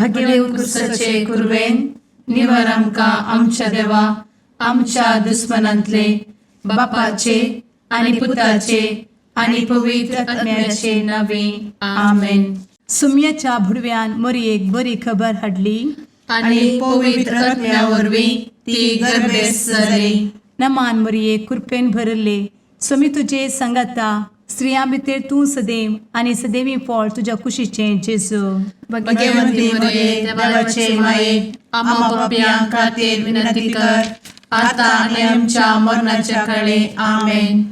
भगेवंत क्रुसाचे कुरवेन निवार आमकां आमच्या देवा आमच्या दुस्मनांतले बापाचे आनी पुताचे आनी पवित्र आत्म्याचे नावे. आमेन. सुम्याच्या भुडव्यान मोरयेक बरी खबर हाडली. आनी पवित्र आत्म्या वरवीं ती गर्भेस्त जाली. नमान मोरये, कृपेन भरले, स्वामी तुजे सांगाता, स्त्रियां भितर तूं सदैव आनी सदैवी फळ तुज्या कुशीचें जेजू. भगवंती मरिये, देवाचे माये, आम्हा पापयां खातीर विनंती कर, आता आनी आमच्या मरणाच्या काळे. आमेन.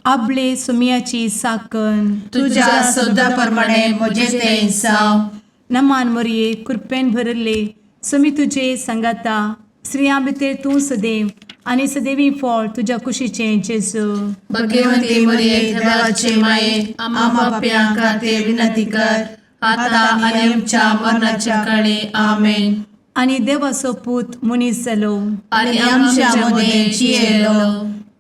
आबले सुम्याची साकन. तुझ्या शब्दा प्रमाणे म्हजें तें जावं. नमान मोरये, कृपेन भरले, स्वामी तुजे सांगाता, स्त्रियां भितर तूं सदैव आनी सदैवी फळ तुज्या कुशीचें जेजू. भगवंती मरिये, देवाचे माये, आम्हा पापयां खातीर विनंती कर, आता आनी आमच्या मरणाच्या काळे. आमेन. आनी देवाचो पूत मनीस जालो आनी आमच्या मदें जियेलो.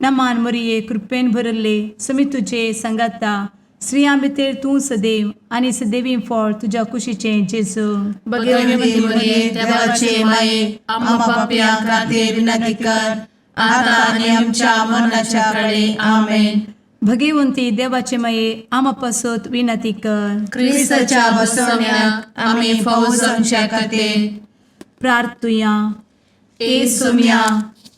नमान मोरये, कृपेन भरले, स्वामी तुजे सांगाता, स्त्रियां भितर तूं सदैव आनी सदैवी फळ तुज्या कुशीचें जेजू. भगवंती मरिये, देवाचे माये, आम्हा पापयां खातीर विनंती कर, आता आनी आमच्या मरणाच्या काळे. आमेन. भगवंती देवाचे माये, आमा पासत विनंती कर. क्रिस्ताच्या बसवण्याक आमी फावो जावच्या खातीर प्रार्थुया. ए सोम्या,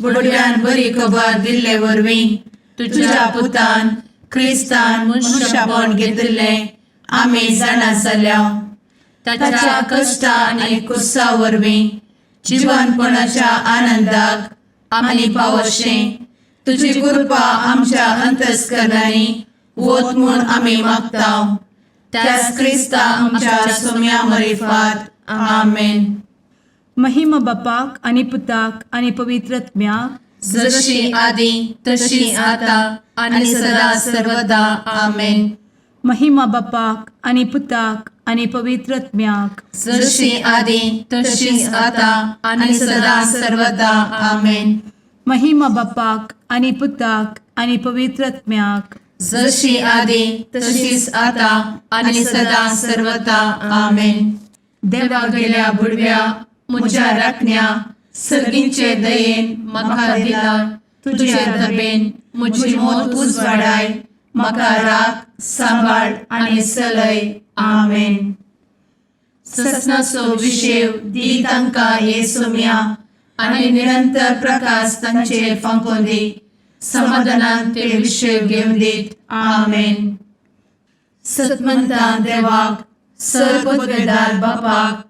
बुडव्यान बरी खबर दिल्ले वरवीं तुझ्या पुतान क्रिस्तान मनुष्यपण घेतिल्लें आमी जाणा जाल्या. ताच्या कश्टा आनी कुर्सा वरवीं जिवनपणाच्या आनंदाक आमी पावशें तुजी कृपा आमच्या अंतस्करणांनी वत म्हूण आमी मागता, त्याच क्रिस्ता आमच्या सोम्या मरिफात. आमेन. महिमा बापाक आनी पुताक आनी पवित्र आत्म्याक. जशी आदी तशी आता आणि सदा सर्वदा. आमेन. महिमा बापाक आनी पुताक आनी पवित्र आत्म्याक. जशी आदी तशीच आता आणि सदा सर्वदा. आमेन. महिमा बापाक आनी पुताक आनी पवित्र आत्म्याक. जशी आदी तशीच आता आणि सदा सर्वदा. आमेन. देवा गेल्या बुडव्या म्हज्या राखण्या, सर्गींचे दयेन म्हाका दिला तुझे दबेन म्हजी मोत उजवाडाय, म्हाका राख, सांबाळ आनी चलय. आमेन. ससनाचो विशेव दी तांकां हे सोम्या आनी निरंतर प्रकाश तांचेर फांकोवन दी, समाधानान ते विशेव घेवन दीत. आमेन. सतमंता देवाक, सर पदवेदार बापाक,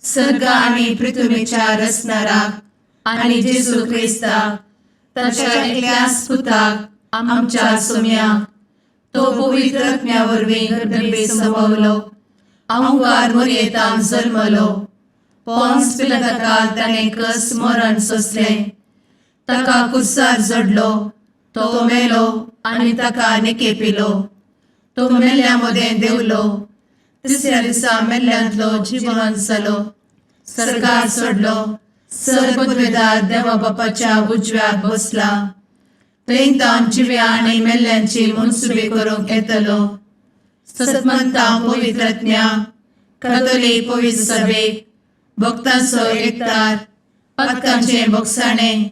सर्ग आनी पृथ्वीच्या रचणाराक आनी जेजू क्रिस्ताक ताच्या एकल्याच पुताक आमच्या सोम्याक, तो पवित्र आत्म्या वरवीं गर्भे संभवलो, अहंकार मोरयेतान जल्मलो, पोन्स पिलाताकाल ताणें कस मरण सोंसलें, ताका कुर्सार जडलो, तो मेलो आनी ताका निकेपिलो, तो मेल्ल्या मदें देंवलो, तिसऱ्या दिसा मेल्ल्यांतलो जिवन जालो, सर्गार सोडलो, सर पदवेदार देवा बापाच्या उजव्याक बसला, थंय तावन जिव्या आनी मेल्ल्यांची मनसुबी करूंक येतलो. सतमंता पवित्रज्ञा कथोलीक पवित्र सभेक, भक्तांचो एकतार, पातकांचें भोगसाणें,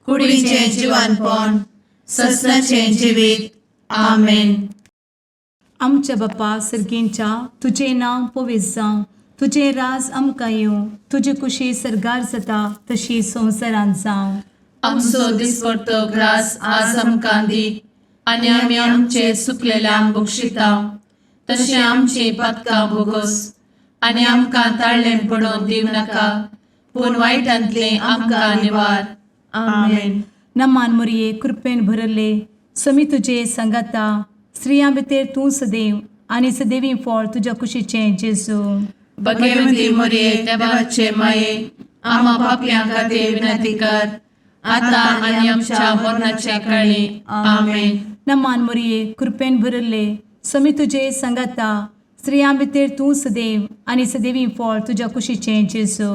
कुडीचें जिवानपण, ससनाचें जिवीत. आमेन. आमच्या बापा सर्गींच्या, तुजें नांव पवित्र जावं, तुजें राज आमकां येवं, तुजी कुशी सर्गार जाता तशी संवसारांत जावं. आमचो दिसपडतो ग्रास आज आमकां दी आनी आमी आमचे चुकलेल्यांक बक्षिता तशें आमची पातकां भोगोस आनी आमकां ताळ्ळें पडोवन दिवं नाका, पूण वायटांतलें आमकां निवार. आमेन. नमान मोरये, कृपेन भरले, समी तुजे सांगाता, स्त्रियां भितर तूं सदैव आनी सदैवी फळ तुज्या कुशीचें जेजू. भगवंती मोरये, देवाचे माये, आम्हा पापयां खातीर विनंती कर, आता आनी आमच्या मरणाच्या काळी. आमेन. नमान मोरये, कृपेन भरले, समी तुजे सांगाता, स्त्रियां भितर तूं सदैव आनी सदैवी फळ तुज्या कुशीचें जेजू.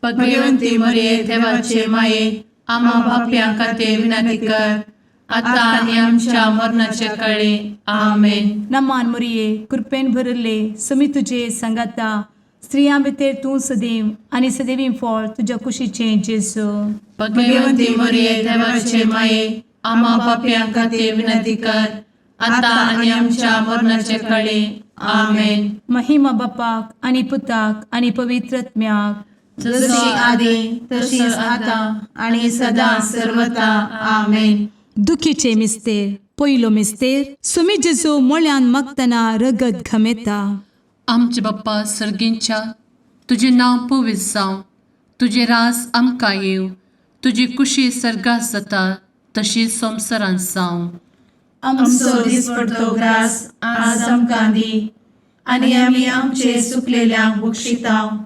भगवंती मोरये, देवाचे माये, आम्हा पापयां खातीर विनंती कर, आता आनी आमच्या मरणाच्या काळी. आमेन. नमान मोरये, कृपेन भरले, समी तुजे सांगाता, स्त्रियां भितर तूं सदैव आनी सदैवी फळ तुज्या कुशीचें जेजू. भगवंती मरिये, देवाचे माये, आम्हा पापयां खातीर विनंती कर, आतां आनी आमच्या मरणाचे कळे. आमेन. महिमा बापाक आनी पुताक आनी पवित्र आत्म्याक. जशी आदी तशीच आतां आनी सदां सर्वता. आमेन. दुखीचे मिस्तेर. पयलो मिस्तेर, सुमी जेजू मोळ्यान मागतना रगत घमेता. आमचे बाप्पा सर्गींच्या, तुजें नांव पवित्र जावं, तुजें रास आमकां येवं, तुजी कुशी सर्गात जाता तशी संवसारांत जावं. आमचो दिसपडतो ग्रास आज आमकां दी आनी आमी आमचे सुकलेल्यांक बक्षिता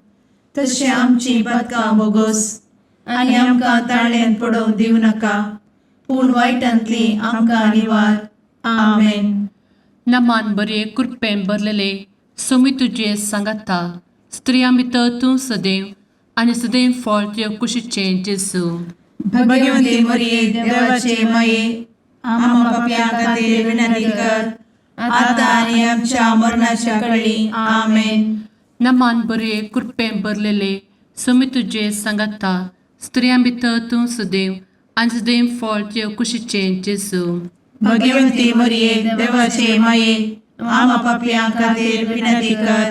तशें आमची पातकां बोगोस आनी आमकां ताळ्यांत पडोवंक दिवं नाका, पूण वायटांतली आमकां निवार. आमेन. नमान बरे, कृपेन भरलेले, सोमी तुजे सांगाता, स्त्रियां भितर तूं सदैव आनी सदैव फळ तुज्या कुशीचें जेजू. भगवंती मरिये, देवाचे माये, आम्हा पापयां खातीर विनंती कर, आतां आनी आमच्या मरणाच्या कळी. आमेन. नमान बरे, कृपेन भरलेले, सोमी तुजे सांगाता, स्त्रियां भितर तूं सदैव आनी सदैव फळ तुज्या कुशीचें जेजू. भगवंती मरिये, देवाचे माये, आम्हा पापयां खातीर विनंती कर,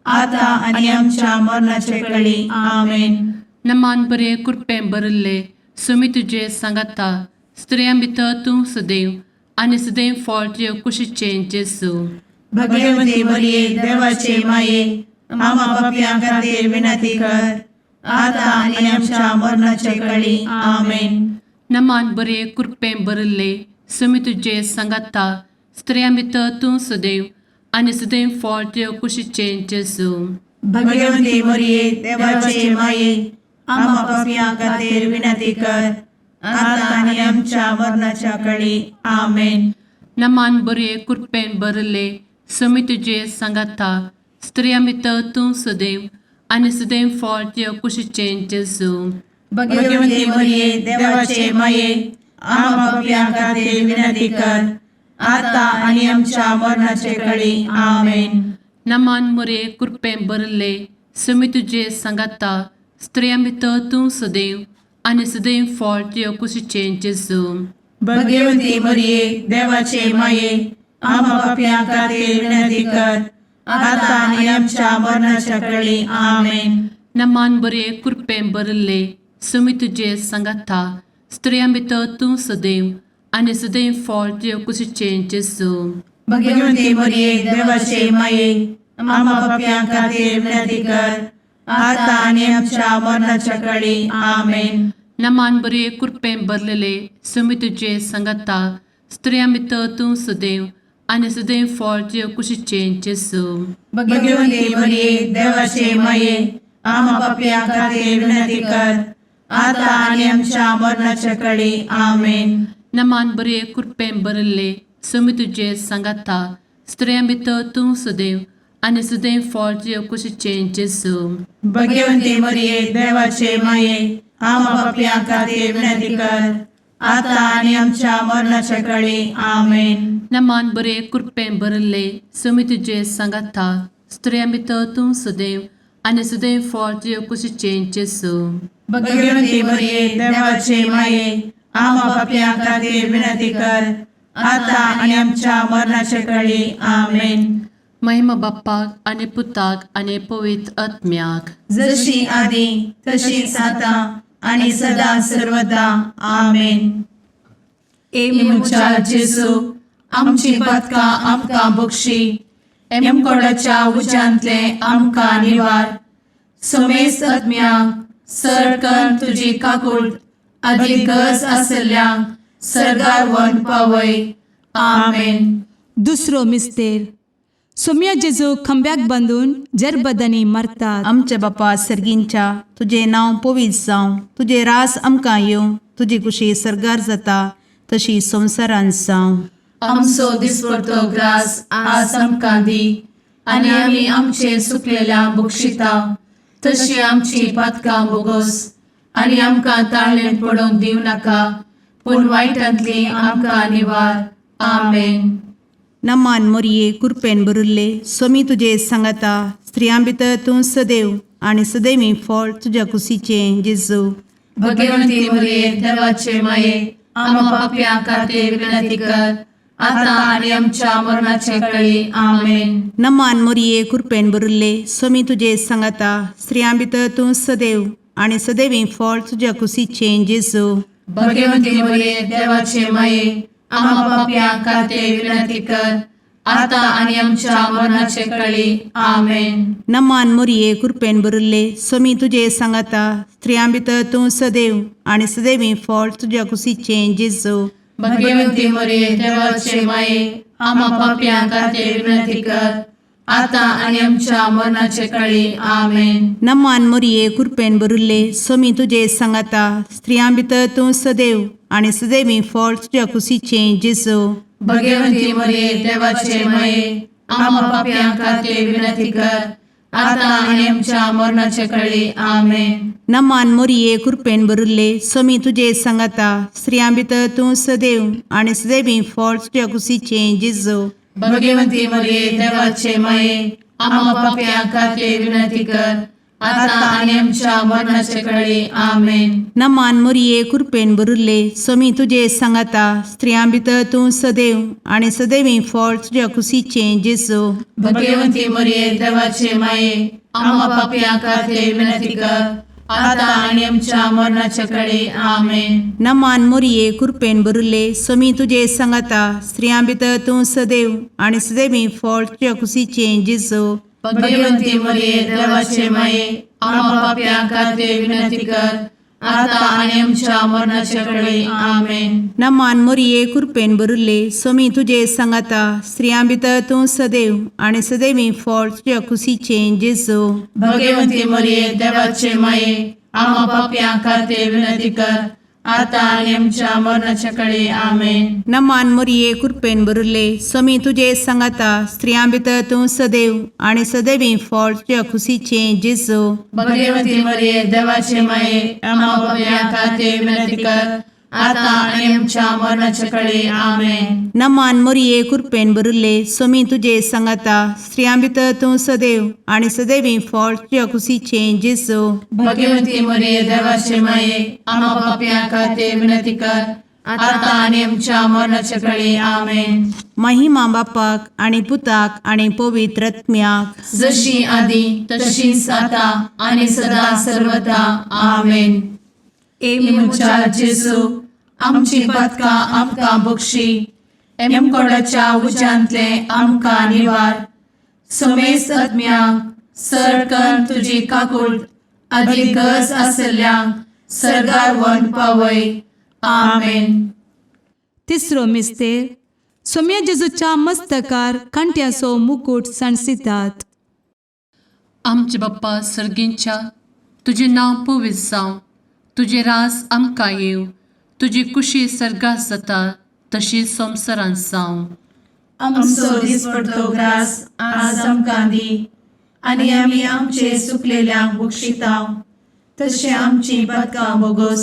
आतां आनी आमच्या मरणाच्या कळी. आमेन. नमान बरे, कृपेन भरिल्ले, सोमी तुजे सांगाता, स्त्रियां भितर तूं सदैव आनी सदैव फळ तुज्या कुशीचें जेजू. भगवंती मरिये, देवाचे माये, आम्हा पापयां खातीर विनंती कर, आतां आनी आमच्या मरणाच्या कळी. आमेन. नमान बरे, कृपेन भरिल्ले, सोमी तुजे सांगाता, स्त्रियां भितर तूं सदैव आनी सदैव फळ तुज्या कुशीचें जेजू. भगवंती मरिये, देवाचे माये, आम्हा पापयां खातीर विनंती कर, आतां आनी आमच्या मरणाच्या कळी. आमेन. नमान बरे, कृपेन भरिल्ले, सोमी तुजे सांगाता, स्त्रियां भितर तूं सदैव आनी सदैव फळ तुज्या कुशीचें जेजू. भगवंती मरिये, देवाचे माये, आम्हा पापयां खातीर विनंती कर, आतां आनी आमच्या मरणाचे कळी. आमेन. नमान मरे, कृपेन भरिल्ले, सोमी तुजे सांगाता, स्त्रियां भितर तूं सदैव आनी सदैव फळ तुज्या कुशीचें जेजू. भगवंती मरिये, देवाचे माये, आम्हा पापयां खातीर विनंती कर, आतां आनी आमच्या मरणाच्या कळी. आमेन. नमान बरे, कृपेन भरिल्ले, सोमी तुजे सांगाता, स्त्रियां भितर तूं सदैव आनी सदैव फळ तुज्या कुशीचें जेजू. भगवंती मरिये, देवाचे माये, आम्हा पापयां खातीर विनंती कर, आतां आनी आमच्या मरणाच्या कळी. आमेन. नमान बरे, कृपेन भरलेले, सोमी तुजे सांगाता, स्त्रियां भितर तूं सदैव आनी सदैव फळ तुज्या कुशीचें जेजू. भगवंती मरिये, देवाचे माये, आम्हा पापयां खातीर विनंती कर, आतां आनी आमच्या मरणाच्या कळी. आमेन. नमान बरे, कृपेन भरिल्ले, सोमी तुजे सांगाता, स्त्रियां भितर तूं सदैव आनी सदैव फळ तुज्या कुशीचें जेजू. भगवंती मरिये, देवाचे माये, आम्हा पापयां खातीर विनंती कर, आतां आनी आमच्या मरणाच्या कळी. आमेन. नमान बरे, कृपेन भरिल्ले, सोमी तुजे सांगाता, स्त्रियां भितर तूं सदैव आनी सदैव फळ तुज्या कुशीचें जेजू. भगवंती मरिये, देवाचे माये, आम्हा पापयां खातीर विनंती कर, आतां आनी आमच्या मरणाच्या कळी. आमेन. महिमा बाप्पाक आनी पुताक आनी पवित्र आत्म्याक. जशी आदी तशीच आतां आनी सदां सर्वदा. आमेन. ए म्हज्या जेजू, आमची पातकां आमकां बक्षी, एमकोडाच्या उज्यांतले आमकां निवार, समेस्त आत्म्यांक सरकन तुजी काकूळ आदी गरज आसल्ल्यांक सर्गार व्हरून पावय. आमेन. दुसरो मिस्तेर, सोम्या जेजू खांब्याक बांदून जरबदांनी मारतात. आमच्या बापा सर्गींच्या, तुजें नांव पवित्र जावं, तुजें रास आमकां येवं, तुजी कुशी सर्गार जाता तशी संवसारांत जावं. आमचो दिसपडतो ग्रास आज आमकां दी आनी आमी आमचे सुकलेल्या बक्षिता तशी आमची पातकां बोगोस आनी आमकां ताळ्ळें पडोवंक दिवं नाका, पूण वायटांतली आमकां निवार. आमेन. नमान मोरये कुरपेन बरुल्ले सोमी तुजे सांगाता स्त्रियां भितर तूं सदैव आनी सदैवी फळ तुज्या कुशीचें जेजू. भगवंती मरिये देवाचे माये, आम्हा पाप्यां खातीर विनंती कर, आता आनी आमच्या मरणाचे कळी. आमेन. नमान मोरये कुरपेन बरुल्ले सोमी तुजे सांगाता स्त्रियां भितर तूं सदैव आनी सदैवी फळ तुज्या कुशीचें जेजू. भगवंती मरिये देवाचे माये, आम्हा पाप्यां खातीर विनंती कर, आता आनी आमच्या मरणाचे कळी. आमेन. नमान मोरये कुरपेन बरुल्ले सोमी तुजे सांगाता स्त्रियां भितर तूं सदैव आनी सदैवी फळ तुज्या कुशीचें जेजू. भगवंती मरिये देवाचे माये, आम्हा पाप्यां खातीर विनंती कर, आता आनी आमच्या मरणाचे कळी. आमेन. नमान मोरये कुरपेन बरुल्ले सोमी तुजे सांगाता स्त्रियां भितर तूं सदैव आनी सदैवी फळ तुज्या कुशीचें जेजू. भगवंती मरिये देवाचे माये, आम्हा पाप्यां खातीर विनंती कर, आता आनी आमच्या मरणाचे कळी. आमेन. नमान मोरये कुरपेन बरुल्ले सोमी तुजे सांगाता स्त्रियां भितर तूं सदैव आनी सदैवी फळ तुज्या कुशीचें जेजू. भगवंती मरिये देवाचे माये, आम्हा पाप्यां खातीर विनंती कर, आता आनी आमच्या मरणाचे कळी. आमेन. नमान मोरये कुरपेन बरुल्ले सोमी तुजे सांगाता स्त्रियां भितर तूं सदैव आनी सदैवी फळ तुज्या कुशीचें जेजू. भगवंती मरिये देवाचे माये, आम्हा पाप्यां खातीर विनंती कर, आता आनी आमच्या मरणाचे कळी. आमेन. नमान मोरये कुरपेन बरुल्ले सोमी तुजे सांगाता स्त्रियां भितर तूं सदैव आनी सदैवी फळ तुज्या कुशीचें जेजू. भगवंती मरिये देवाचे माये, आम्हा पाप्यां खातीर विनंती कर, आता आनी आमच्या मरणाचे कळी. आमेन. नमान मोरये कुरपेन बरुल्ले सोमी तुजे सांगाता स्त्रियां भितर तूं सदैव आनी सदैवी फळ तुज्या कुशीचें जेजू. भगवंती मरिये देवाचे माये, आम्हा पाप्यां खातीर विनंती कर, आता आनी आमच्या मरणाच्या कळी. आमेन. नमान मोरये कुरपेन बरुल्ले सोमी तुजे सांगाता स्त्रियां भितर तूं सदैव आनी सदैवी फळ तुज्या कुशीचें जेजू. भगवंती मरिये देवाचे माये, आम्हा पाप्यां खातीर विनंती कर, आता आनी आमच्या मरणाच्या कळी. आमेन. नमान मोरये कुरपेन बरुल्ले सोमी तुजे सांगाता स्त्रियां भितर तूं सदैव आनी सदैवी फळ तुज्या कुशीचें जेजू. भगवंती मरिये देवाचे माये, आम्हा पाप्यां खातीर विनंती कर, आता आनी आमच्या मरणाच्या कळी. आमेन. महिमा बापाक आनी पुताक आनी पवित्र आत्म्याक, जशी आदी तशीच आता आनी सदा सर्वता. आमेन. ए म्हज्या जेजू, आमची पातकां आमकां बक्षी, एमकोडाच्या उज्यांतले आमकां निवार, समेस्त आत्म्यांक सरकन तुजी काकूट आदी गरज आसल्ल्यांक सर्गार व्हरून पावय. आमेन. तिसरो मिस्तेर सोम्या जेजूच्या मस्तकार कांट्याचो मुकूट सांडसितात. आमचे बाप्पा सर्गींच्या, तुजें नांव पवित्र जावं, तुजें राज आमकां येवं, तुजी कुशी सर्गात जाता तशी संवसारांत जावं. आमचो दिसपडतो ग्रास आज आमकां दी, आनी आमी आमचे सुकलेल्यांक बक्षितांव, तशें आमची पातकां बोगोस,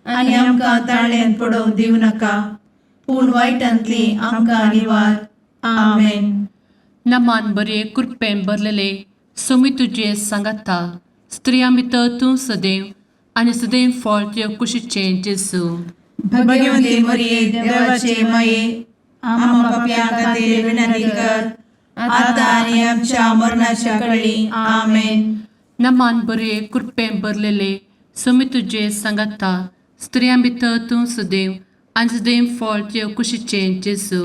आनी आमकां ताळ्यान पडोवंक दिवं नाका, पूण वायटांतली आमकां निवार. आमेन. नमान बरे कृपेन भरलेले सोमी तुजे सांगाता, स्त्रियां भितर तूं सदैव आनी सदैव फळ तुज्या कुशीचें जेजू. भगवंती मरिये देवाचे माये, आम्हा पापयां खातीर विनंती कर, आता आनी आमच्या मरणाच्या कळी. आमेन. नमान बरे कृपेन भरलेले सोमी तुजे सांगाता, स्त्रियां भितर तूं सदैव आनी सदैव फळ तुज्या कुशीचें जेजू.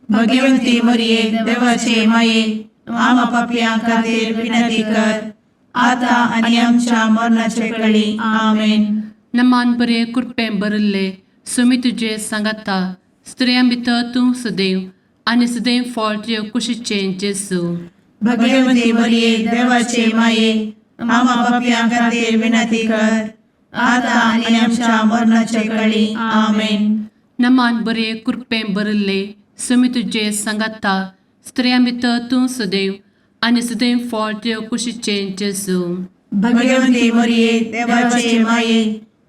भगवंती मरिये देवाचे माये, आम्हा पापयां खातीर विनंती कर, आता आनी आमच्या मरणाच्या कळी. आमेन. नमान बरे कृपेन भरिल्ले सोमी तुजे सांगाता, स्त्रियां भितर तूं सदैव आनी सदैव फळ तुज्या कुशीचें जेजू. भगवंती मरिये देवाचे माये, आम्हा पापयां खातीर विनंती कर, आता आनी आमच्या मरणाच्या कळी. आमेन. नमान बरे कृपेन भरिल्ले सोमी तुजे सांगाता, स्त्रियां भितर तूं सदैव आनी सदैव फळ तुज्या कुशीचें जेजू. भगवंती मरिये देवाचे माये,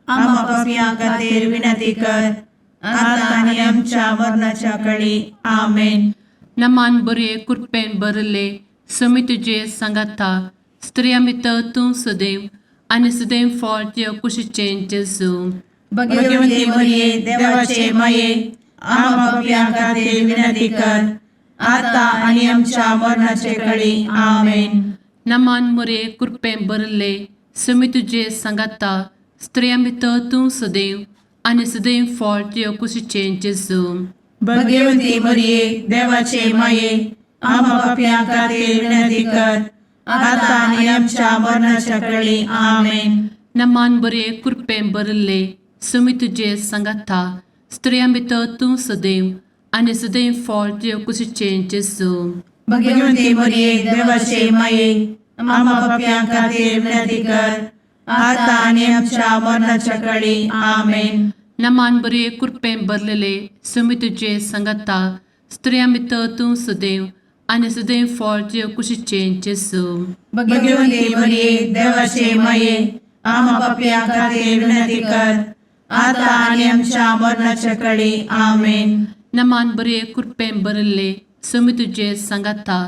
आम्हा पापयां खातीर विनंती कर, आता आनी आमच्या मरणाच्या कळी. आमेन. नमान बरये कृपेन भरले समी तुजे सांगाता स्त्रिया भितर तूं सदैव आनी सदैव फळ तुज्या कुशीचें जेजू. भगवती मरिये, देवाचे माये, आम्हा पापयां खातीर विनंती कर, आता आनी आमच्या मरणाचे कळी. आमेन. नमान मोरये कृपेन भरले समी तुजे सांगाता स्त्रिया भितर तूं सदैव आनी सदैव फळ तुज्या कुशीचें जेजू. भगवती मरिये, देवाचे माये, आम्हा पापयां खातीर विनंती कर, आता आनी आमच्या मरणाच्या कळी. आमेन. नमान बरे कृपेन भरले समी तुजे सांगाता स्त्रिया भितर तूं सदैव आनी सदैव फळ तुज्या कुशीचें जेजू. भगवती मरिये, देवाचे माये, आम्हा पापयां खातीर विनंती कर, आता आनी आमच्या मरणाच्या कळी. आमेन. नमान बरे कृपेन भरलेले समी तुजे सांगाता स्त्रिया भितर तूं सदैव आनी सदैव फळ तुज्या कुशीचें जेजू. भगवती मरिये, देवाचे माये, आम्हा पापयां खातीर विनंती कर, आता आनी आमच्या मरणाच्या कळी. आमेन. नमान बरे कृपेन भरले समी तुजे सांगाता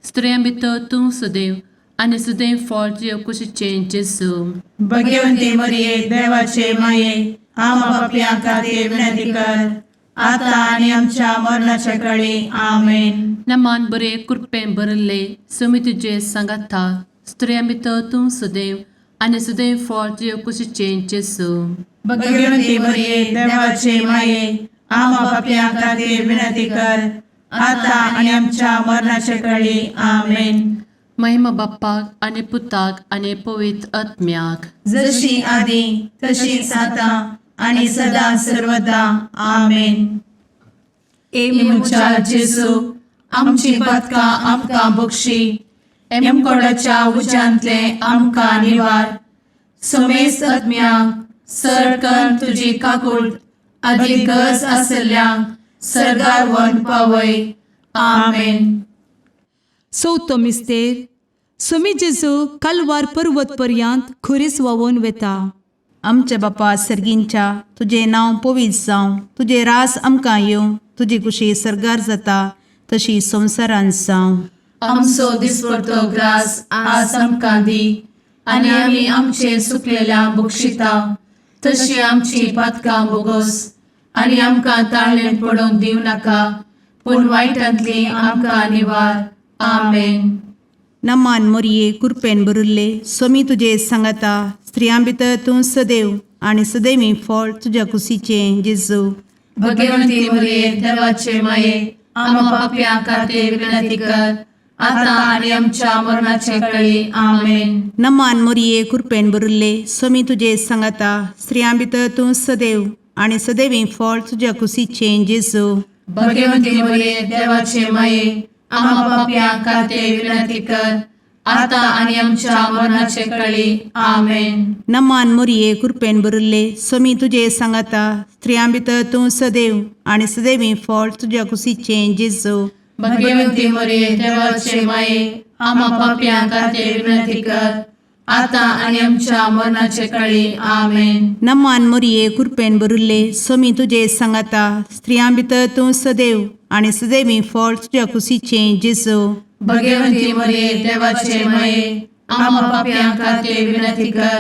स्त्रिया भितर तूं सदैव आनी सदैव फळ तुज्या कुशीचें जेजू. भगवती मरिये, देवाचे माये, आम्हा पापयां खातीर विनंती कर, आता आनी आमच्या मरणाच्या कळी. आमेन. नमान बरे कृपेन भरले समी तुजे सांगाता स्त्रिया भितर तूं सदैव आनी सदैव फळ तुज्या कुशीचें जेजू. भगवती मरिये, देवाचे माये, आम्हा पापयां खातीर विनंती कर, आता आनी आमच्या मरणाच्या कळी. आमेन. महिमा बाप्पाक आनी पुताक आनी पवित्र आत्म्याक. जशी आदी तशीच आता आणि सदा सर्वदा. आमेन. ए म्हज्या जेजू, आमची पातकां आमकां बक्षी, एमकोडाच्या उज्यांतले आमकां निवार, समेस्त आत्म्यांक सरकन तुजी काकूळ आदी गरज आसल्ल्यांक सर्गार व्हरून पावय. आमेन. चवथो मिस्तेर. सोमी जेजू कालवार पर्वत पर्यंत खुरीस व्हांवून वता. आमच्या बापा सर्गींच्या, तुजें नांव पवित्र जावं, तुजें रास आमकां येवं, तुजी कुशी सर्गार जाता तशी संवसारांत जावं. आमचो दिसपडतो ग्रास आज आमकां दी आनी आमी आमचे सुकलेल्या बक्षिता तशी आमची पातकां बोगोस आनी आमकां ताळणेन पडोवंक दिवं नाका पूण वायटांतली आमकां निवार. आमेन. नमान मोरये, कुरपेन भरिल्ले, सोमी तुजे सांगाता, स्त्रियां भितर तूं सदैव आनी सदैवी फळ तुज्या कुशीचें जेजू. भगवंती मरिये, देवाचे माये, आम्हा पापयां खातीर विनंती कर, आता आनी आमच्या मरणाचे कळी. आमेन. नमान मोरये, कुरपेन भरिल्ले, सोमी तुजे सांगाता, स्त्रियां भितर तूं सदैव आनी सदैवी फळ तुज्या कुशीचें जेजू. भगवंती मरिये, देवाचे माये, आम्हा पापयां खातीर विनंती कर, आता आनी आमच्या मरणाचे कळी. आमेन. नमान मोरये, कुरपेन भरिल्ले, सोमी तुजे सांगाता, स्त्रियां भितर तूं सदैव आनी सदैवी फळ तुज्या कुशीचें जेजू. भगवंती मरिये, देवाचे माये, आम्हा पापयां खातीर विनंती कर, आता आनी आमच्या मरणाचे कळी. आमेन. नमान मोरये, कुरपेन भरिल्ले, सोमी तुजे सांगाता, स्त्रियां भितर तूं सदैव आनी सदैवी फळ तुज्या कुशीचें जेजू. भगवंती मरिये, देवाचे माये, आम्हा पापयां खातीर विनंती कर,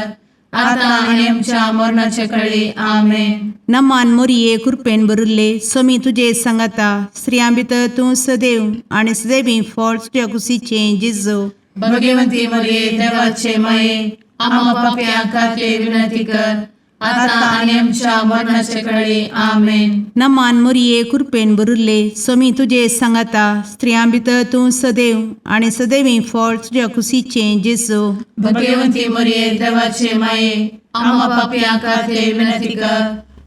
आता आनी आमच्या मरणाचे कळी. आमेन. नमान मोरये, कुरपेन भरिल्ले, सोमी तुजे सांगाता, स्त्रियां भितर तूं सदैव आनी सदैवी फळ तुज्या कुशीचें जेजू. भगवंती मरिये, देवाचे माये, आम्हा पापयां खातीर विनंती कर, आता आनी आमच्या मरणाचे कळी. आमेन. नमान मोरये, कुरपेन भरिल्ले, सोमी तुजे सांगाता, स्त्रियां भितर तूं सदैव आनी सदैवी फळ तुज्या कुशीचें जेजू. भगवंती मरिये, देवाचे माये, आम्हा पापयां खातीर विनंती कर,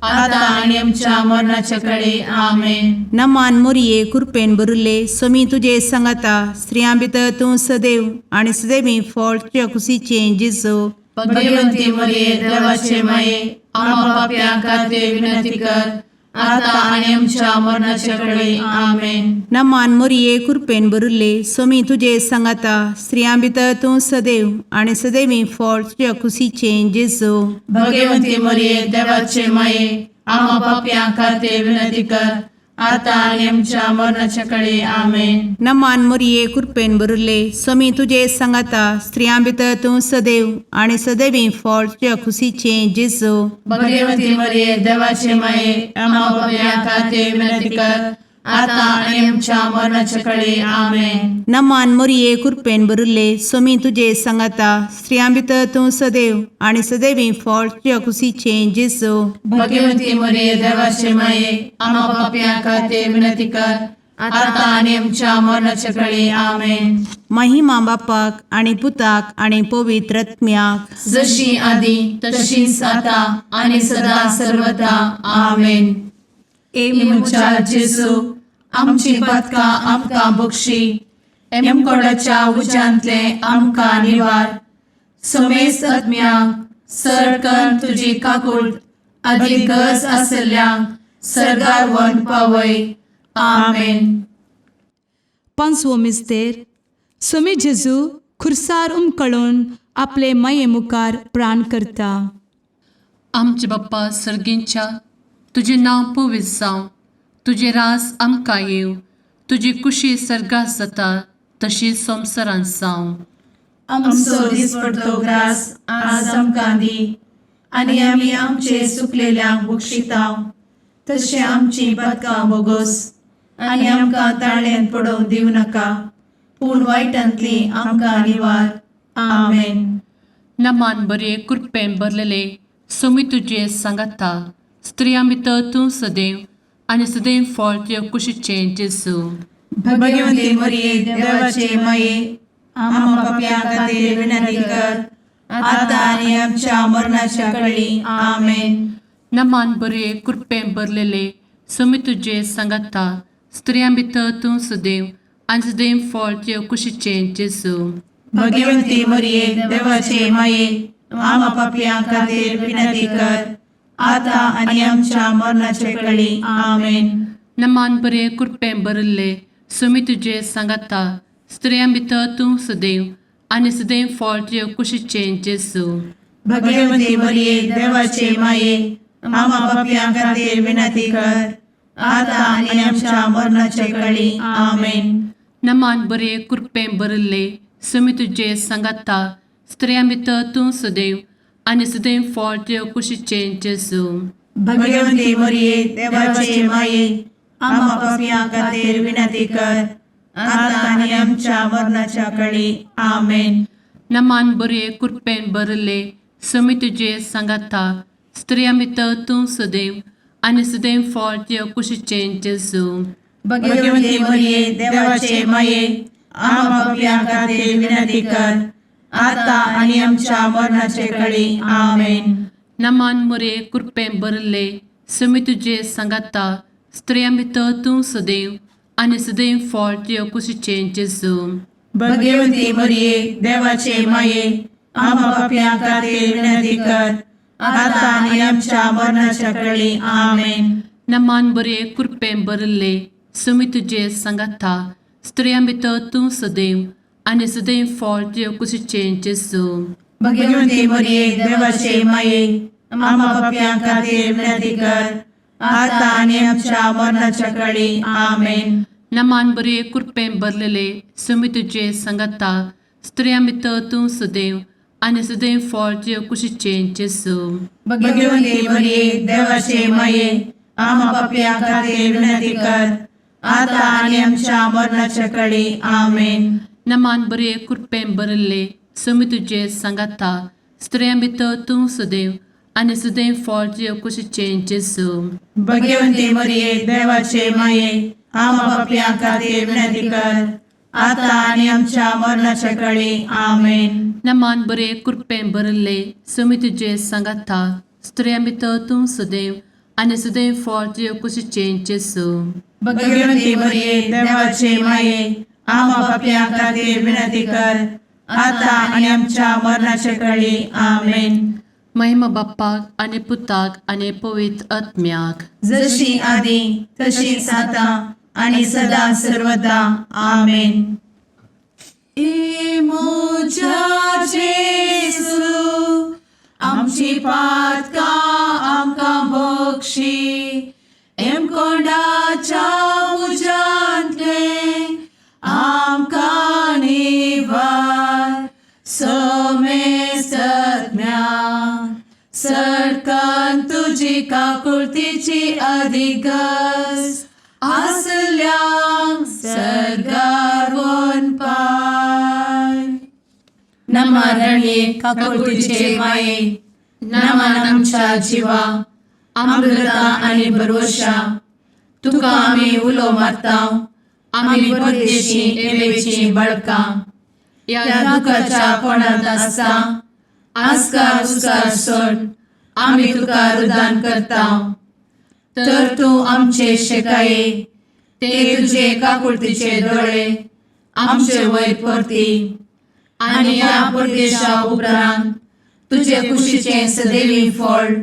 आता आनी आमच्या मरणाचे कळी. आमेन. नमान मोरये, कुरपेन भरिल्ले, सोमी तुजे सांगाता, स्त्रियां भितर तूं सदैव आनी सदैवी फळ तुज्या कुशीचें जेजू. भगवंती मरिये, देवाचे माये, आम्हा पापयां खातीर विनंती कर, आता आनी आमच्या मरणाचे कळी. आमेन. नमान मोरये, कुरपेन भरिल्ले, सोमी तुजे सांगाता, स्त्रियां भितर तूं सदैव आनी सदैवी फळ तुज्या कुशीचें जेजू. भगवंती मरिये, देवाचे माये, आम्हा पापयां खातीर विनंती कर, आतां आनी आमच्या मरणाच्या कडे आमेन. नमान मोरये कृपेन भरिल्ले स्वामी तुजे सांगाता स्त्रियां भितर तूं सदैव आनी सदैवी फळ तुज्या खुशीचें जेजू. भगवती मरिये देवाचे माये आम्हा पापयां खातीर विनंती कर आतां आनी आमच्या मरणाच्या कडे आमेन. नमान मोरये कृपेन भरिल्ले स्वामी तुजे सांगाता स्त्रियां भितर तूं सदैव आनी सदैवी फळ तुज्या खुशीचें जेजू. भगवती मरिये देवाचे माये आम्हा पापयां खातीर विनंती कर आतां आनी आमच्या मरणाच्या कडे आमेन. महिमा बापाक आनी पुताक आनी पवित्र आत्म्याक. जशी आदी तशीच आता आणि सदा सर्वदा आमेन. ए म्हज्या जेजू आमची पदकां आमकां बक्षी एमकोडाच्या उज्यांतले आमकां निवार समेस्त आत्म्यांक सरकन तुजी काकूट आदी गरज आसल्ल्यांक सरगार वन पावय आमेन. पांचवो मिस्तेर स्वामी जेजू खुर्सार उमकळून आपले माये मुखार प्राण करता. आमचे बाप्पा सर्गींच्या तुजें नांव पवित्र जावं तुजें रास आमकां येवं तुजी कुशी सर्गात जाता तशी संवसारांत जावं. आमचो दिसपडतो ग्रास आज आमकां दी आनी आमी आमचे सुकलेल्यांक बक्षितांव तशें आमची पदकां बोगोस आनी आमकां ताळ्यांत पडोवंक दिवं नाका पूण वायटांतली आमकां निवार. आमेन. नमान बरे कृपेन भरलेले सोमी तुजे सांगाता स्त्रियां भितर तूं सदैव आनी सदैव फळ तुज्या कुशीचें जेजू. भगवती मरिये देवाचे माये आम्हा पापयां खातीर विनंती कर आता आनी आमच्या मरणाच्या कळी. आमेन. नमान बरे कृपेन भरलेले सोमी तुजे सांगाता स्त्रियां भितर तूं सदैव आनी सदैव फळ तुज्या कुशीचें जेजू. भगवती मरिये देवाचे माये आम्हा पापयां खातीर विनंती कर आता आनी आमच्या मरणाच्या कळी. आमेन. नमान बरे कृपेन भरिल्ले सुमी तुजे सांगाता स्त्रियां भितर तूं सदैव आनी सदैव फळ तुज्या कुशीचें जेजू. भगवती मरिये देवाचे माये आम्हा पापयां खातीर विनंती कर आता आनी आमच्या मरणाच्या कळी. आमेन. नमान बरे कृपेन भरिल्ले सुमी तुजे सांगाता स्त्रियां भितर तूं सदैव आनी सदैव फळ तुज्या कुशीचें जेजू. भगवती मरिये देवाचे माये आम्हा पापयां खातीर विनंती कर आता आनी आमच्या मरणाच्या कळी. आमेन. नमान बरे कृपेन भरिल्ले सुमी तुजे सांगाता स्त्रियां भितर तूं सदैव आनी सदैव फळ तुज्या कुशीचें जेजू. भगवती मरिये देवाचे माये आम्हा पापयां खातीर विनंती कर आता आनी आमच्या मरणाचे कळी. आमेन. नमान मोरे कृपेन भरिल्ले सुमी तुजे सांगाता स्त्रियां भितर तूं सदैव आनी सदैव फळ तुज्या कुशीचें जेजू. भगवती मरिये देवाचे माये आम्हा पापयां खातीर विनंती कर आता आनी आमच्या मरणाच्या कळी. आमेन. नमान बरे कृपेन भरिल्ले सुमी तुजे सांगाता स्त्रियां भितर तूं सदैव आनी सदैव फळ तुज्या कुशीचें जेजू. भगवती मरिये देवाचे माये आम्हा पापयां खातीर विनंती कर आता आनी आमच्या मरणाच्या कळी. आमेन. नमान बरे कृपेन भरलेले सुमी तुजे सांगाता स्त्रियां भितर तूं सदैव आनी सदैव फळ तुज्या कुशीचें जेजू. भगवती मरिये देवाचे माये आम्हा पापयां खातीर विनंती कर आता आनी आमच्या मरणाच्या कळी. आमेन. नमान बरे कृपेन भरिल्ले सुमी तुजे सांगाता स्त्रियां भितर तूं सदैव आनी सदैव फळ तुज्या कुशीचें जेजू. भगवती मरिये देवाचे माये आम्हा पापयां खातीर विनंती कर आता आनी आमच्या मरणाच्या कळी. आमेन. नमान बरे कृपेन भरिल्ले सुमी तुजे सांगाता स्त्रियां भितर तूं सदैव आनी सदैव फळ तुज्या कुशीचें जेजू. भगवती मरिये देवाचे माये आम्हा पापयां खातीर विनंती कर आता आनी आमच्या मरणाच्या कळी. आमेन. महिमा बाप्पाक आनी पुताक आनी पवित्र आत्म्याक. जशी आदी तशीच आता आणि सदा सर्वदा. आमेन. ए म्हज्या जेजू आमची पातकां आमकां बक्षी एमकोंडाच्या तुजी काकुळतीची अधिक गरज आसल्यांक सर्गार पाय. नमारणे काकुळतीचे माये, नमन आमच्या जिवा, अमृता आनी भरवशा. तुका आमी उलो मारता, आमी परदेशी एवेची बळकां ह्या दुखाच्या कोणांत आसता. आस्कार उस्कार सोड आमी तुका रुदान करता, तर तूं आमचे शेकाये ते तुजे काकुळतीचे दोळे आमचे वयर परती आनी ह्या परदेशा उपरांत तुजे कुशीचें सदैवी फळ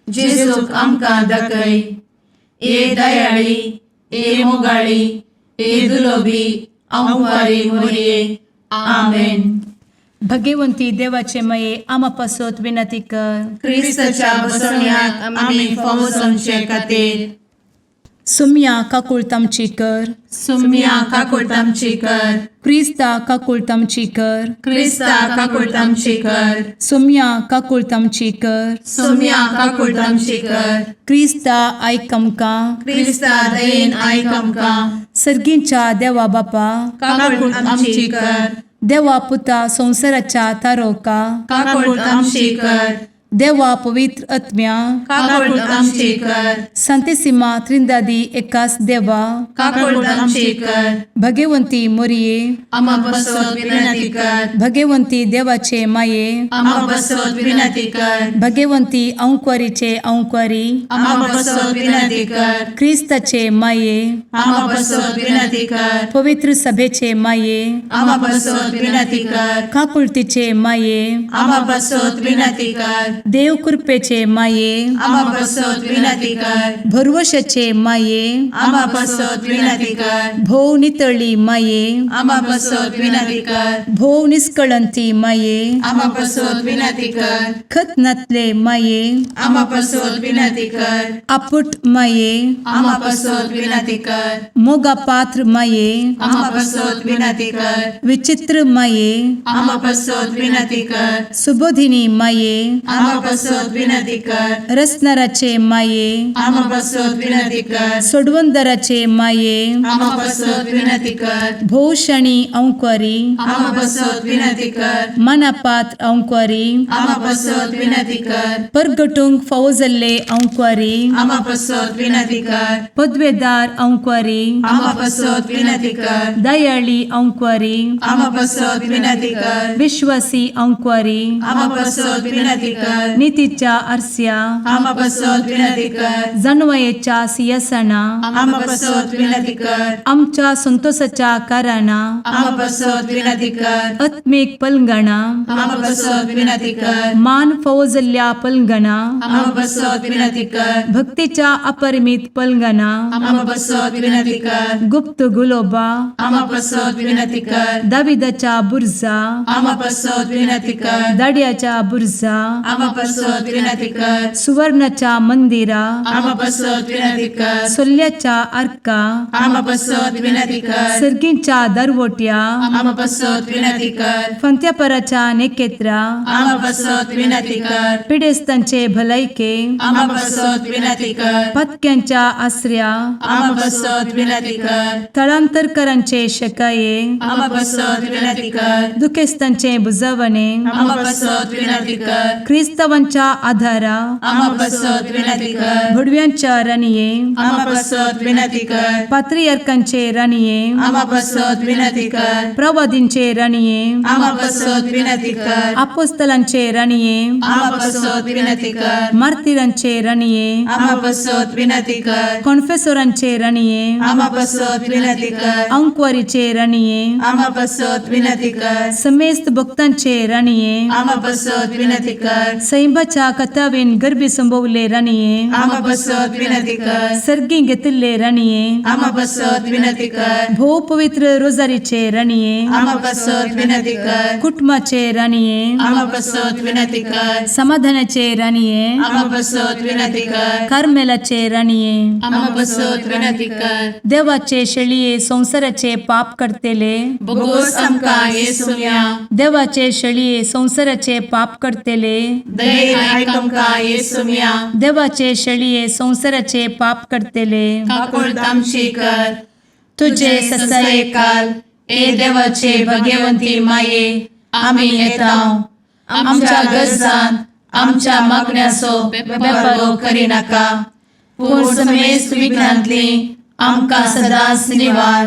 जेजूक आमकां दाखय. ए दयाळी, ए मोगाळी, ए दुलोबी आंवारी मोरये. आमेन. भगवंती देवाचे मये, आमा पासत विनंती कर. क्रिस्ताच्या बसवण्याक आमी फावो जावचे खातीर. सुम्या काकुळत आमची कर. सुम्या काकुळट आमची कर. क्रिस्ता काकुळत आमची कर. क्रिस्ता काकुळट आमची कर. सुम्या काकुळत आमची कर. सुम्या काकुळट आमची कर. क्रिस्ता आयक आमकां. क्रिस्ता दयेन आयक आमकां. सर्गींच्या देवा बापा, काकुळट आमची कर. देवा पुता संवसाराच्या तारोका, काकुळट आमची कर. देवा पवित्र आत्म्या, काकुळट आमची कर. संतेसिमा त्रिंदादी एकास देवा, काकुळट आमची कर. भगवंती मोरये, आमा बसत विनंती कर. भगवंती देवाचे माये, आमा बसत विनंती कर. भगवंती अंक्वारीचे अंक्वारी, आमा बसत विनंती कर. क्रिस्ताचे माये, आमा बसत विनंती कर. पवित्र सभेचे माये, आमा बसत विनंती कर. काकुळतीचे माये, आमा बसत विनंती कर. देव कृपेचे माये, आमा बसत विनंती कर. भरवशाचे माये, आमा बसत विनंती कर. भोव नितळी माये, आमा बसत विनंती कर. भोव निस्कळंती माये, आमा बसत विनंती कर. खत नातले माये, आमा बसत विनंती कर. आपुट माये, आमा बसत विनंती कर. मोगा पात्र माये, आमा बसत विनंती कर. विचित्र माये, आमा बसत विनंती कर. सुबोधिनी माये, आमा बसत विनंती कर. रसनाराचे माये, आमा बसत विनंती कर. सोडवंदराचे माये, आमा बसत विनंती कर. भोवशणी अंक्वारी, आमा बसत विनंती कर. मनापात्र अंक्वारी, आमा बसत विनंती कर. परगटूंक फावो जाल्ले अंक्वारी, आमा बसत विनंती कर. पदवेदार अंक्वारी, आमा बसत विनंती कर. दयाळी अंक्वारी, आमा बसत विनंती कर. विश्वासी अंक्वारी, आमा बसत विनंती कर. नितीच्या आरस्या, आमा बसत विनंती कर. जानवयेच्या सियासना, आमा बसत विनंती कर. आमच्या संतोषाच्या कारणा, आमा बसत विनंती कर. आत्मीक पलंगणा, आमा बसत विनंती कर. मान फावो जाल्ल्या पलंगणा, आमा बसत विनंती कर. भक्तीच्या अपरिमित पलंगणा, आमा बसत विनंती कर. गुप्त गुलोबा, आमा बसत विनंती कर. दाविदाच्या बुर्जा, आमा बसत विनंती कर. दाड्याच्या बुर्जा, आमा बसत विनंती कर. सुवर्णाच्या मंदिरा, आमा बसत विनंती कर. सोल्ल्याच्या आर्का, आमा बसत विनंती कर. सर्गींच्या दरवट्या, आमा बसत विनंती कर. फंत्यापराच्या नेकेत्रा, आमा बसत विनंती कर. पिडेस्तांचे भलायके, आमा बसत विनंती कर. पत्क्यांच्या आसऱ्या, आमा बसत विनंती कर. थळांतरकरांचे शकाये, आमा बसत विनंती कर. दुखेस्तांचे बुजवणे, आमा बसत विनंती कर. क्रिस्तावांच्या आधारा, आमा बसत विनंती कर. भुडव्यांच्या राणये, आमा बसत विनंती कर. पात्रियर्कांचे राणये, आमा बसत विनंती कर. प्रवादींचे राणये, आमा बसत विनंती कर. आपोस्तलांचे राणये, आमा बसत विनंती कर. मार्तिरांचे राणये, आमा बसत विनंती कर. कॉन्फेसोरांचे राणये, आमा बसत विनंती कर. अंकवारीचे राणये, आमा बसत विनंती कर. समेस्त भक्तांचे राणये, आमा बसत विनंती कर. सैंबाच्या कथावेन गर्भी संभवले राणये, आमा बसत विनंती कर. सर्गी घेतिल्ले राणये, आमा बसत विनंती कर. भोव पवित्र रोजारीचे राणये, आमा बसत विनंती कर. कुटुंबाचे राणये, आमा बसत विनंती कर. समाधानाचे राणये, आमा बसत विनंती कर. कार्मेलाचे राणये, आमा बसत विनंती कर. देवाचे शेळये संवसाराचे पाप करतेले, बोगोस आमकां येसुम्या. देवाचे शेळये संवसाराचे पाप करतेले, दयेन आयक आमकां येसुम्या. देवाचे शेळये संवसाराचे पाप करतले, काकुळट आमची कर. तुजे तुजे ससायेकाल ससायेकाल ए देवाचे भगवंती माये, आमी येता. आमच्या गरजान आमच्या मागण्याचो बेपरो करिनाका, पूण समेस्त विघ्नांतली आमकां सदांच निवार.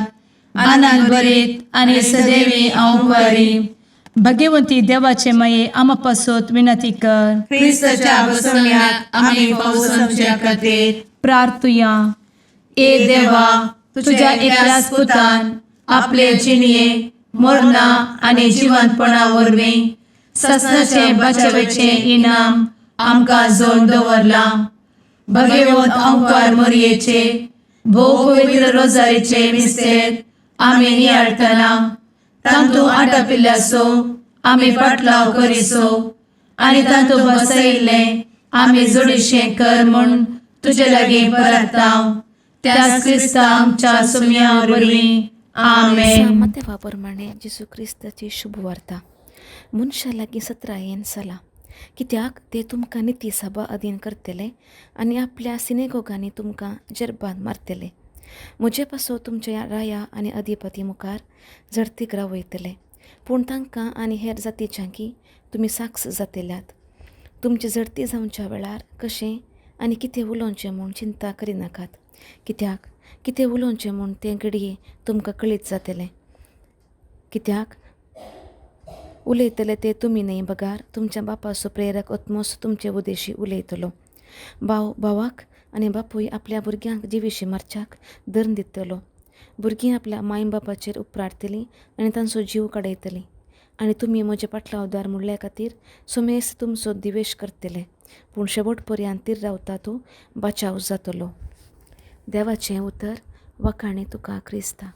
आनंद भरीत आनी सदैवी हांव बरी. भगवंती देवाचे माये, आमा पासत विनंती कर. क्रिस्ताच्या बसवण्याक आमी पावसाच्या खातीर प्रार्थुया. ए देवा, तुझ्या एकल्याच पुतान आपले जिणये मरणा आनी जिवंतपणा वरवीं ससनाचे बचावेचे इनाम आमकां जोड दवरलां. भगवंत अंकार मोरयेचे भोव पवित्र रोजारीचे मिस्तेर आमी नियाळटना तांतू आटापिल्ल्याचो आमी पाटलाव करिसो आनी तांतू बसयिल्लें आमी जोडीशें कर म्हूण तुजे लागीं परताव, त्याच क्रिस्ता आमच्या सुम्या वरवीं. आमेन. मातेवा प्रमाणे जेजू क्रिस्ताची शुभवार्ता. मनशां लागीं सत्रायेन चला, कित्याक ते तुमकां निती सभा अधीन करतले आनी आपल्या सिनेगोगांनी तुमकां जेरबान मारतले. म्हजे पासो तुमच्या राया आनी अधिपती मुखार झडतीक रावयतले, पूण तांकां आनी हेर जातीच्यांकी तुमी साक्ष जातल्यात. तुमची झडती जावच्या वेळार कशें आनी कितें उलोवचें म्हूण चिंता करिनाकात, कित्याक कितें उलोवचें म्हूण तें घडये तुमकां कळीत जातलें. कित्याक उलयतले ते तुमी न्हय, बगार तुमच्या बापाचो प्रेरक आत्मोस तुमचे उदेशी उलयतलो. भाव भावाक आनी बापूय आपल्या भुरग्यांक जिविशी मारच्याक धरून दितलो. भुरगीं आपल्या माय बापाचेर उपराटतलीं आनी तांचो जीव काडयतलीं. आनी तुमी म्हजे पाटलावदार म्हणल्या खातीर सुमेस तुमचो दिवेश करतले, पूण शेवट पर्यंत तीर रावता तूं बाचाव जातलो. देवाचें उतर. वाखाणे तुका क्रिस्ता.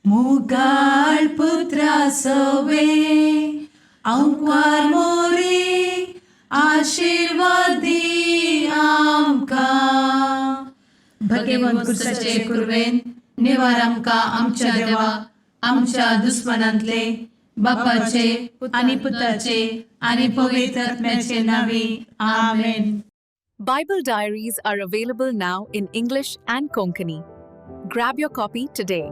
मुगाळ पुत्रा सवे अंकार मोरी, आशिर्वादी आमकां. भगवंत कुर्साचे कुर्वेन निवार आमकां आमच्या देवा, आमच्या दुस्मनांतले. बापाचे आनी पुताचे आनी पवित्र आत्म्याचे नावी. आमेन. Bible Diaries are available now in English and Konkani. Grab your copy today.